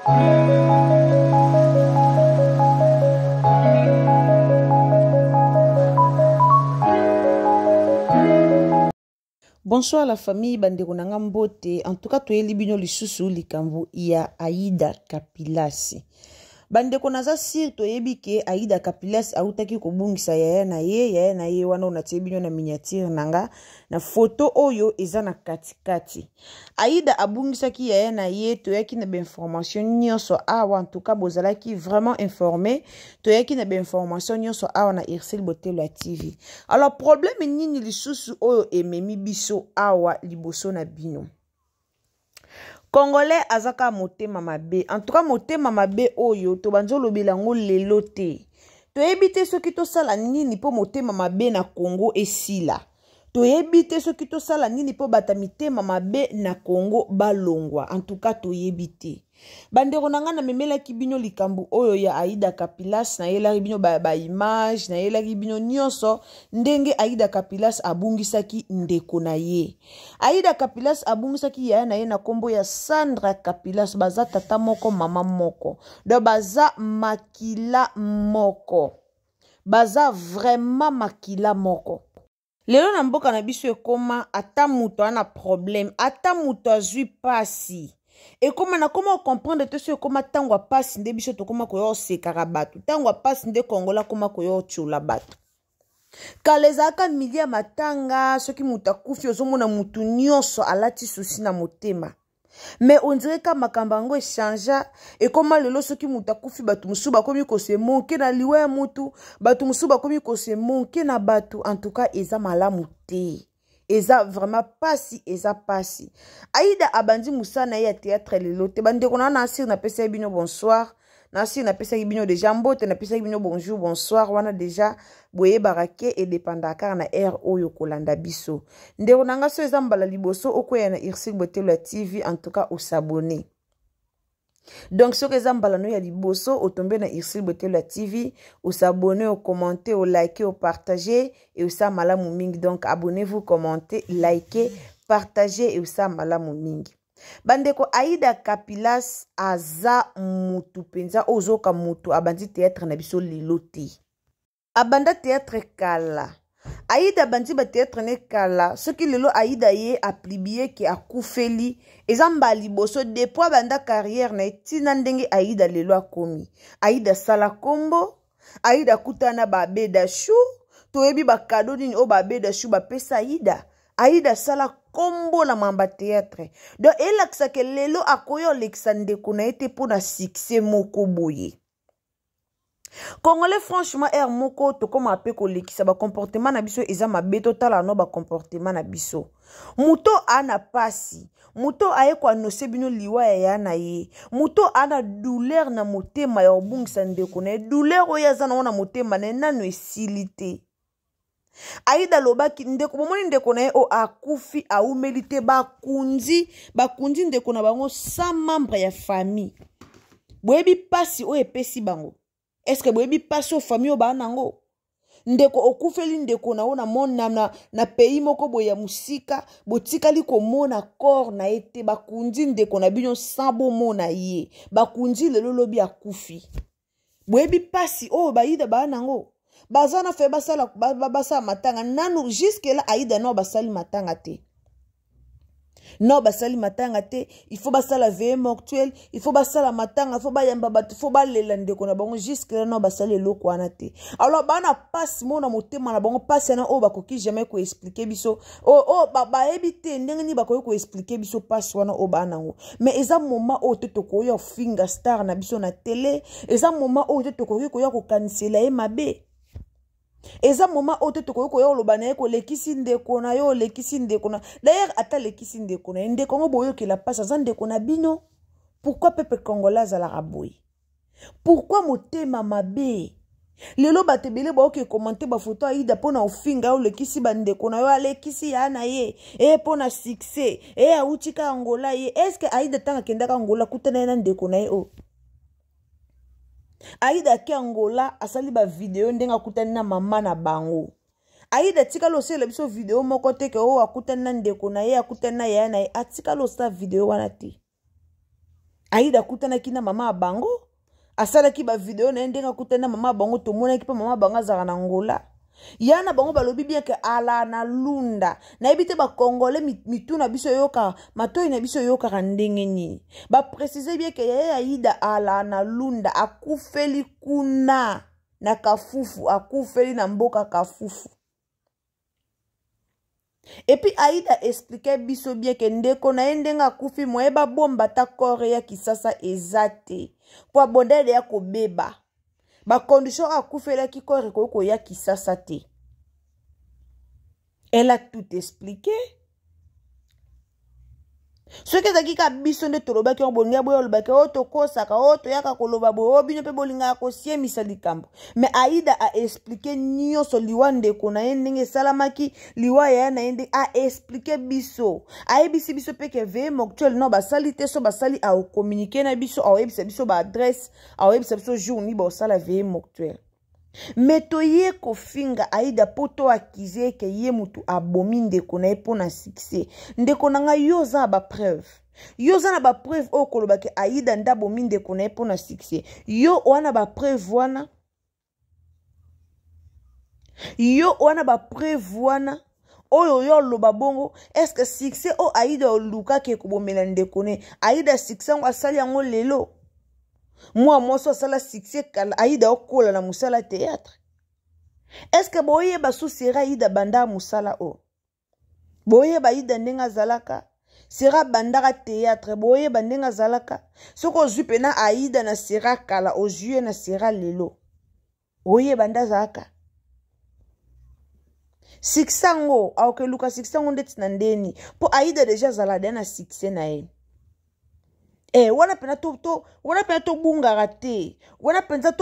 Bonsoir la famille bandeko na nga mbote en tout cas toyeli bino lisusu likambo ya Aida Kapilasi bandeko naza sire toyebi ke Aida Kapilasi autaki kobungisa yaya na ye yaya na ye wana oyo natie bino na miniature na nga na foto oyo eza na katikati Aida abungisaki yaya na ye toyaki na bainformation nyonso awa en tout cas bozalaki vraiment informé toyaki na bainformation nyonso awa na Ursule Botelo ya TV alors problème nini lisusu oyo ememi biso awa liboso na bino Congolais aza kaka motema mabe en tout cas motema mabe oyo tobandi olobela yango lelo te toyebi te soki tosala nini mpo motema mabe na Congo esila toyebi te soki tosala nini mpo bata mitema mabe na Congo balongwa en tout cas toyebi te bandeko na ngai namemelaki bino likambo oyo ya Aida Kapilas nayelaki bino baimage ba nayelaki bino nyonso ndenge Aida Kapilas abungisaki ndeko na ye Aida Kapilas abungisaki yaya na ye na nkombo ya Sandra Kapilas baza tata moko mama moko donc baza makila moko baza vraiment makila moko lelo na mboka na biso ekoma ata moto ana problème ata moto azwi pasi ekoma nakoma kocomprendre te so ekoma ntango ya pasi nde biso tokoma koya osekaka bato ntango ya pasi nde kongola akoma koya otyola bato kala ezalaka milie ya matanga soki moto akufi ozomona moto nyonso alati susi na motema mais on dirait ka makambo yango echangea ekoma lelo soki moto akufi bato mosusu bakomi kose monke na liwa ya motu bato mosusu bakomi kose monke na bato en tout cas eza malamu te eza vraiment pasi eza pasi aida abandi mosala na ye ya théâtre lelo te bandeko na na asir napesaki bino bonsoir nasi napesaki bino deja mbote napesaki bino bonjour bonsoir wana deja boyebaka ke edependaka kaka na heure oyo kolanda biso ndeko na nga so eza mbala liboso okweya na ursule botelo ya tv en tout cas osabone donc soki eza mbala no ya liboso otombe na ursule botelo ya tv osabone ocommente olike opartage e osala malamu mingi donc abonnez-vous commentez like partage e osala malamu mingi bandeko aida kapilas aza mutu mpenza oyo ozoyoka mutu abandi théâtre na biso lelo te abanda théâtre kala aida abandi batheatre ne kala soki lelo aida ye aplibie ke akufeli eza mbala liboso depuis abanda carrière na ye ntina ndenge aida lelo akomi aida asala kombo aida akutana na baabeda shu toyebi bakado nini oyo baabeda shu bapesa aida aida asala kombo na mamba théâtre donc elakisa ke lelo akoki olekisa ndeko na ye te mpo na succès moko boye congolais franchement heure moko tokóma mpe kolekisa bacomportement na biso eza mabe totala no bacomportement na biso moto ana pasi moto aye koanose bino liwa ya ya na ye moto ana douleur na motema ya kobungisa ndeko na ye douleur oyo aza nango na motema na ye nano esili te aida alobaki ndeko bomoni ndeko na ye oyo akufi awumeli te bakundi bakundi ndeko na bango sans membre ya famille boyebi mpasi oyo epesi bango eske boyebi mpasi oyo famille oyo baa nango ndeko okufeli ndeko na yo na, na, na, na pays moko boye ya mosika botikali komona corps na ye te bakundi ndeko na bino sans bomona ye bakundi lelo lobi akufi boyebi mpasi oyo bayida baa nango baza na fe basala, basala matanga nanu jusque la aida nao basali matanga te no basali matanga te il faut basala veille mortuelle il faut basala matanga il faut bayamba bato il faut balela ndeko na bango jusque là no basali eloko wana te alors bana mpasi moko na motema na bango mpasi wana oyo bakoki jamais koexplike biso oyo bayebi te ndenge nini bakoki koexplike biso mpasi wana oyo baa nango mais eza moment oyo te tokoki kofinga star na biso na tele eza moment oyo te tokoki koya kokanisela ye mabe eza moment oyo te tokoki koya koloba na ye kolekisi ndeko na yo olekisi ndeko na d'ailleurs ata alekisi ndeko na ye ndeko yango boyokela mpasi aza ndeko na bino pourquoi pepe congolais azalaka boye pourquoi motema mabe lelo bato ebele baoki ekomante bafoto aida mpo na ofinga yo olekisi bandeko na yo alekisi ya na ye e mpo na succès e awuti ka angola ye estce aida ntango akendaka angola akutana ye na ndeko na ye oyo aida ake angola asali bavideo ndenge akutani na mama na bango aida atikali osalela biso video moko te ke oyo akutani na ndeko na ye akutani na yaya na ye atikali osala video wana te. Aida akutanaki na mama ya bango, asalaki bavideo na ye ndenge akutani na mama ya bango. Tomonaki mpe mama ya bango azalaka na Ngola ya na bango. Balobi bien ke ala na Lunda. Nayebi te, bacongolais, mitu na biso eyokaka, matoi na biso eyokaka ndenge nini? Baprécise bien ke yaya Aida ala na Lunda, akufeli kuna na Kafufu, akufeli na mboka Kafufu. Et puis Aida explique biso bien ke ndeko na ye, ndenge akufi, moye babomba ata corps ya Kisasa eza te, mpo abondele ya kobeba bacondition oyo akufelaki, corps ekoki koya Kisasa te. Elle a tout expliqué. Soki ezalaki kaka biso nde tolobaki yango, bolingi boya olobaki oyo tokosaka, oyo toyaka koloba boye, oyo bino mpe bolingaka kosiemisa likambo. Mais Aida aexpliquer nyonso, liwa ndeko na ye ndenge esalamaki, liwa yaya na ye ndenge aexpliquer biso. Ayebisi biso mpe ke veillée mortuaire no basali te. So basali, aocommuniquer na biso, aoyebisa biso baadresse, aoyebisa biso jour nini baosala veillée mortuaire. Me toye kofinga Aida mpo to accuser eke ye motu abomi ndeko na ye mpo na succès. Ndeko na ngai, yo oza na bapreuve? Yo oza na bapreuve oyo kolobaki Aida nde abomi ndeko na ye mpo na succès? Yo wana bapreuve wana, yo wana bapreuve wana oyo yo oloba bongo? Est-ce succès oyo Aida olukaki ekobomela ndeko ne Aida? Succès yango asali yango lelo? Mwa mwasi asala succès kala. Aida okola na mosala théâtre. Est-ce boyeba su sera Aida banda mosala oyo? Boyeba Aida ndenge azalaka? Sera bandaka théâtre, boyeba ndenge azalaka? Soki ozwi mpena Aida na sera kala, ozwi ye na sera lelo, oyeba nde azalaka. Succès yango aokeluka, succès yango ndeti na ndeni? Mpo Aida déjà azala deya na succès na ye. Wana mpenza to wana mpenza tobungaka te, wana mpenza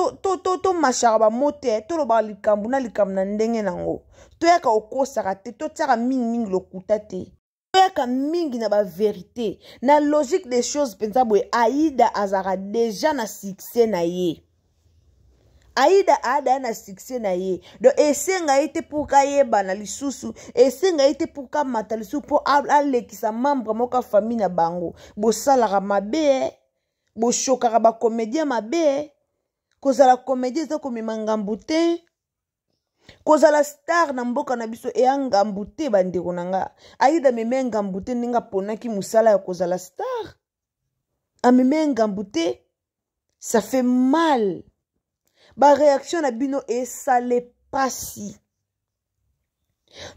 tomashaka bamo te. Tolobaka likambo na likambo na ndenge nango, toyaka okosaka te, totiaka mingimingi lokuta te, toyaka mingi na bavérité, na logique des choses mpenza boye. Aida azalaka déjà na succès na ye. Aida aada na succès na ye, donc esenga ye te pour kayebana lisusu, esenga ye te pour kamata lisusu mpo alekisa membre moko ya famille na bango. Bosalaka mabe, boshokaka bacomédien mabe. Kozala comédien eza komema ngambu te. Kozala star na mboka na biso eya ngambu te. Bandeko na nga, Aida meme ngambu te ndenge aponaki mosala ya kozala star, ameme ngambu te. Ça fait mal, baréaction na bino esale pasi.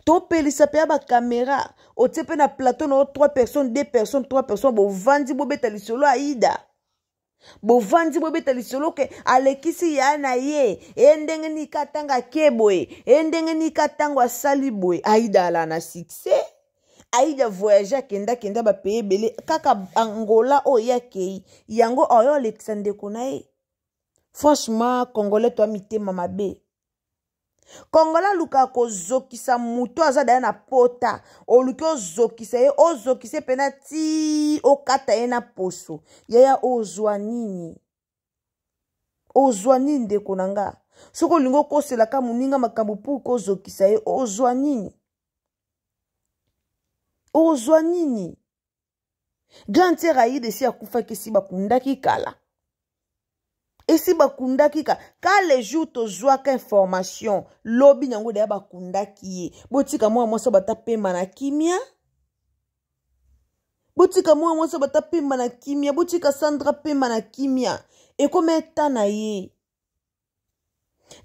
Topelisa mpe ya bacaméra, otie mpe na plateau na yo 3 personnes, 2 personnes, 3 personnes, bovandi bobeta lisolo. Aida bovandi bobeta lisolo ke alekisi ya na ye e ndenge nini ka ntango ake boye, e ndenge nini ka ntango asali boye. Aida ala na succès. Aida voyage, akenda bapays ebele, kaka Angola oyo ye akei yango oyo alekisa ndeko na ye. Franchement, congolais toa mitema mabe. Congolais alukaka kozokisa moto aza daya na pota. Oluki ozokisa ye, ozokisa ye mpena ti okata ye na poso. Yaya, ozwa nini? Ozwa nini, ndeko na nga? Soki olingi okoselaka moninga makambo pour kozokisa ye, ozwa nini? Ozwa nini? Grande sœur Aida esi akufaki, esi bakundaki kala, esi bakundaki ka ka le jour tozwaka information, lobi nango deya bakundaki ye. Botika mwana mwasi bata pema na kimia, botika mwana mwasi bata pema na kimia, botika Sandra pema na kimia. Ekoma eta na ye.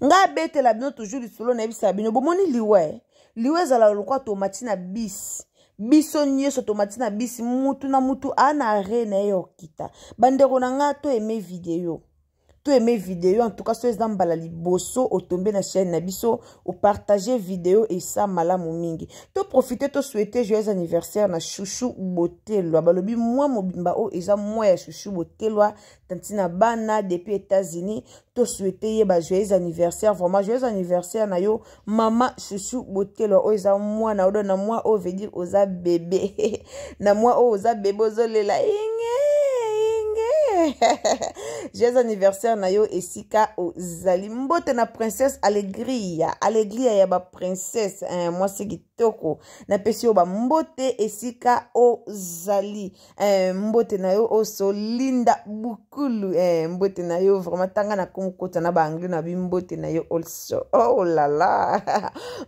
Ngai abetela bino toujours lisolo, nayebisaka bino, bomoni liwa, liwa ezala lokwa tomati na bisi. Biso nyonso tomati na bisi, mutu na mutu aa na arrêt na ye ya okita. Bandeko na ngai, to aime video, to aime video. En tout cas, so eza mbala liboso otombe na chaîne na biso, opartage video, esa malamu mingi. Toprofite tosouhaite joyeux anniversaire na Chouchou Botelwa. Balobi mwa mobimba oyo eza mwa ya Chouchou Botelwa, tanti na bana depuis États-Unis. Tosouhaite ye ba joyeux anniversaire. Vraiment, joyeux anniversaire na yo, mama Chouchou Botelwa. Oyo eza mwana odo na mwa oyo, veut dire oza bébé na mwa oyo, oza bébé, ozolela inge inge. Joyeux anniversaire na yo esika ozali. Mbote na princesse Alegria, Alegria ya ba princesse, eh, mwasi kitoko. Napesi yo ba mbote esika ozali. Eh, mbote na yo oso Linda Bukulu, eh, mbote na yo vraiment tanga na komokota na ba anglais na bi mbote na yo also. Oh la la.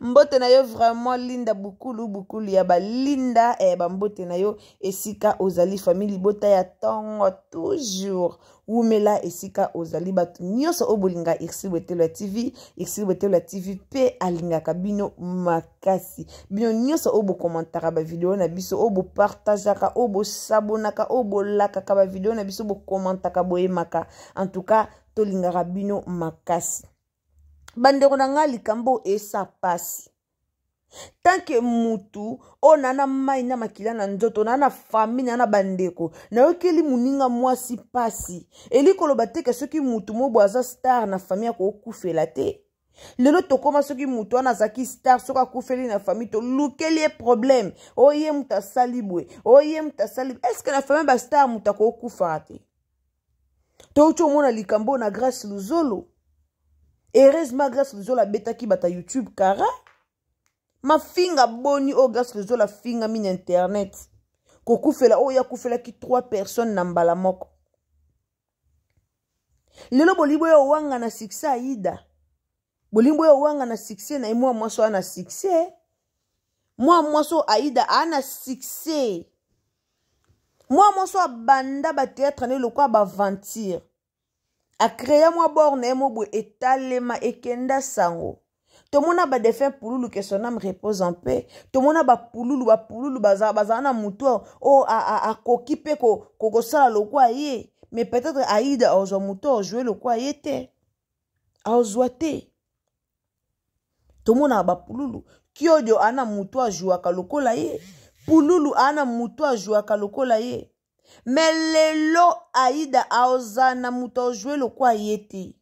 Mbote na yo vraiment Linda Bukulu, Bukulu ya ba Linda, eh, ba mbote na yo esika ozali famille libota ya tongo toujours wumela esika ozali bato nyonso oyo bolinga Ursule Botelo ya TV. Ursule Botelo ya TV mpe alingaka bino makasi. Bino nyonso oyo bokomantaka bavideo na biso, oyo bopartageaka, oyo bosabonaka, oyo bolakaka bavideo na biso, bokomantaka, boyemaka, en tout cas tolingaka bino makasi. Bandeko na ngai, likambo esa pasi tant que mutu oyo naa na mai na makila na nzoto, naa na famille, naa na bandeko, nayokeli moninga mwasi mpasi. Eli koloba te ke soki mutu mobo aza star na famille akokufela te. Lelo tokóma soki mutu wana azalaki star, soki akufeli na famille tolukeli ye problème, oyo ye mutu asali boye, oyo ye mutu asali. Est-ce na famille bastar mutu akokufaka te? Touti omona likambo oyo na Grace Luzolo. Heureusement Grace Luzolo abetaki bato ya YouTube kara mafinga. Boni oyo Grace Luzolo afingami na internet, kokufela oyo akufelaki 3 personnes na mbala moko. Lelo bolingi boyo owanga na succès Aida, bolingi boyo owanga na succès na ye. Mwa mwasi oyo na succès, mwa mwasi oyo Aida aa na succès, mwa mwasi oyo abanda bateatre na ye lokola baaventure, acréa mwa bord na ye mo boye, etalema ekenda sango. Tomona badéfunt Pululu, que son âme repose en paix. Tomona bapululu, bapululu bazala na motu oyo akoki mpe kosala lokwa ye, mais peut-être Aida azwa motu ajoue lokwa ye te, azwa te. Tomonaka bapululu Kiodio ana motu ajouaka lokola ye, Pululu ana motu ajouaka lokola ye, mais lelo Aida aoza na moto ajoue lokwa ye te.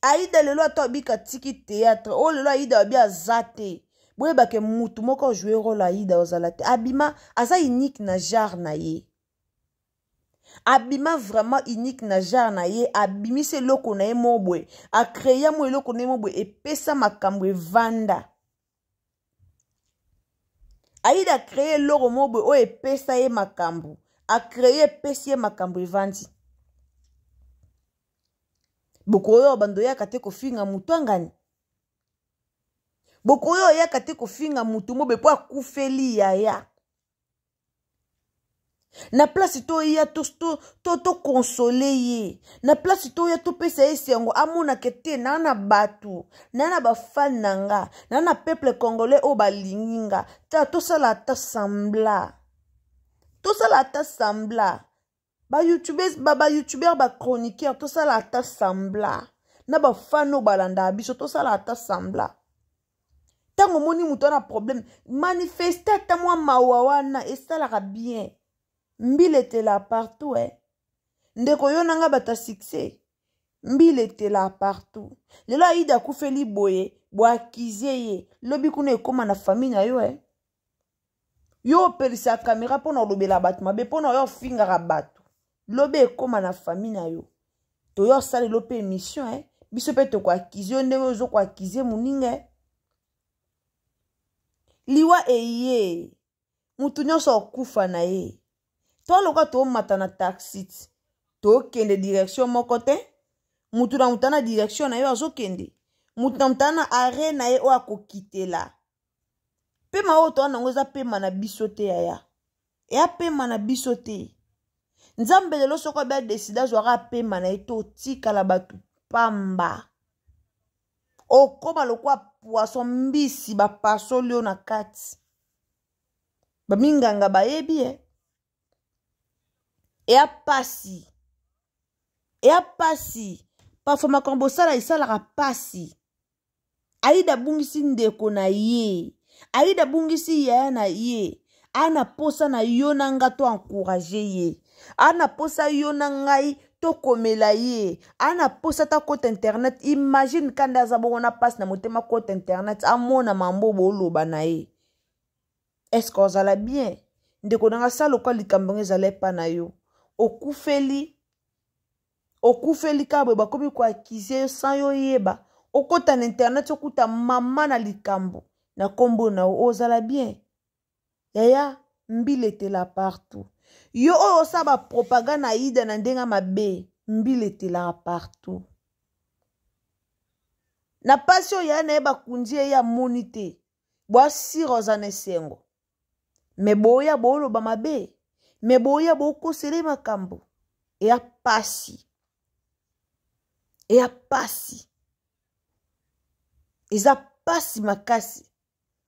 Aida lelo ata abika tiki théâtre oyo, lelo Aida abi aza te. Boyebake mutu moko ajoue rôle Aida ozala te. Abima aza unique na genre na ye, abima vraiment unique na genre na ye. Abimisi eloko na ye moko boye, acréa mo eloko na ye moko boye, epesa makambo evanda. Aida acréé eloko moko boye oyo epesa ye makambo, acréé, epesi ye makambo evandi. Bokoyo bando oyaka te kofinga motu angani, bokoyo oyaka te kofinga motu mobe mpo akufeli yaya. Na place toya tokonsole ye, na place toya topesa ye esengo, amonake te naa na bato, naa na bafane na nga, naa na peuple congolais oyo balingi nga. Ta tosala ata semblant, tosala ata semblant, bayoutubeurs, bayoutubeur, bachroniqueur, tosala ata semblant na bafane oyo balandaka biso, tosala ata semblant. Ntango omoni moto wana problème, manifeste ata mwa mawa wana, esalaka bien. Mbila etela partout, eh. Ndeko, yo nanga bato ya succès, mbila etela partout. Lelo Aida akufeli boye, boakize ye, lobi kuna ekóma na famille na yo, eh. Yo opelisaka kamera mpona olobela bato mabe, mpona oyo ofingaka bato, lobi ekóma na famille na yo. Toyo osalelo mpe émission, eh. Biso mpe tokoakize yo ndenge ozokoakize moninga, eh. Liwa eye, mutu nyonso akufa na ye. Toloka tomata na taxi, tokende direction moko te. Mutu na mutu na direction na ye azokende, mutu na mutu na arrêt na ye oyo akokitela. Pema oyo toa nango eza pema na biso te yaya, eya pema na biso te. Nzambe lelo soki abe adécider azwaka apema na ye, totikala bato pamba. Okóma lokwa poisson, mbisi bapasoli oyo na kati, baminganga bayebi e. Eya pasi, eya pasi. Parfois makambo osala esalaka pasi. Aida abungisi ndeko na ye, Aida abungisi yaya na ye. Ana posa na yo na nga to encourage ye, ana posa yo na ngai tokomela ye, ana posa ta kota internet. Imagine kanda aza bongo na mpasi na motema, kota internet amona mambo boloba na ye, est-ce ozala bien? Ndeko na nga, sala lokwa likambo ngo ezala epa na yo, okufeli. Okufeli kaka boye, bakomi koakize yo sans yo oyeba. Okota na internet, okuta mama na likambo na nkombo na yo, ozala bien. Yaya, mbila etela partout. Yo oyo osala bapropagande na Aida na ndenge mabe, mbila etelaka partout. Na pasi oyo yaya na ye bakundi ye, ye amoni te. Boasira oza na esengo. Me boya booloba mabe, me boya bokosele makambo. Eya pasi. Eya pasi. Eza pasi makasi.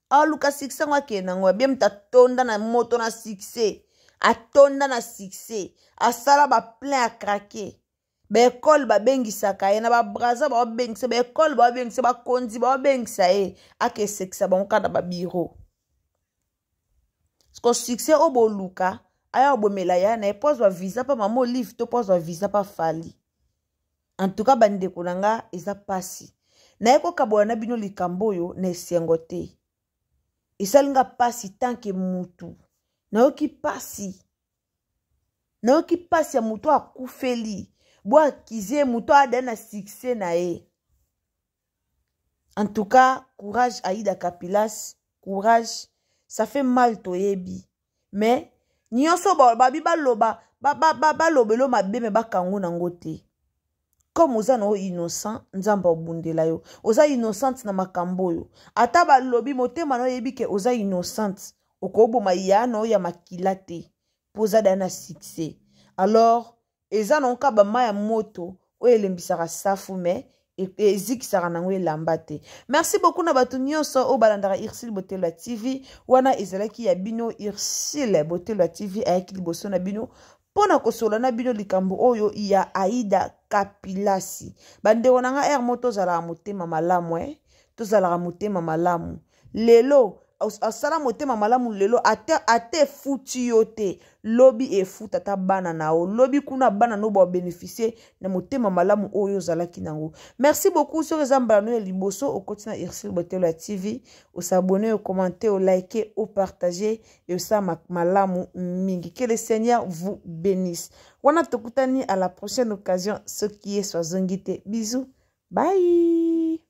Aluka succès yango akende nango abie moto atonda na moto na succès, atonda na succès, asala ba plein à craquer. Baekole babengisaka ye na babraza, baobengisa baekole, baobengisa bakonzi, baobengisa ye akesekisa bango kaka na babiro. Ko succès oyo boluka aya kobomela ya na ye po azwa visa mpa mama Olive to po azwa visa mpa Fali. En tout cas bandeko na nga, eza pasi. Naye kokabola na bino likambo oyo na esengo te. Esali nga pasi tanke mutu. Nayoki pasi. Nayoki pasi ya mutu akufeli. Bo akize mutu ada na succès na ye. En tout cas, courage Aïda Kapilas, courage. Ça fait mal toyebi. Mais nyonso babi baloba balobelo mabe me bakango nango te. Comme oza na yo innocent, Nzambe abundela yo. Oza innocente na makambo oyo. Ata balobi motema na oyebi ke oza innocente, okoboma ya na ya makila te. Po oza da na succès. Alors eza na nka ba ya moto oyo elembisaka safu me ezikisaka nango elamba te. Merci beaucoup na bato nyonso oyo balandaka Ursule Botelo ya TV. Wana ezalaki ya bino Ursule Botelo ya TV, ayaki liboso na bino mpo na kosola na bino likambo oyo ya Aida Kapilasi. Bandeko na nga, ere mo tozalaka motema malamu, tozalaka motema malamu. Lelo asala motema malamu lelo, ata ata efuti yo te, lobi efuta ata bana na yo, lobi kuna bana no babénéficie na motema malamu oyo ozalaki nango. Merci beaucoup. Soki eza mbala no ya liboso okoti na Ursule Botelo ya TV, osabone, okommente, olike, opartage, osala malamu mingi. Que le Seigneur vous bénisse. Wana tokutani à la prochaine occasion, soki Yesu azongi te. Bisous, bye.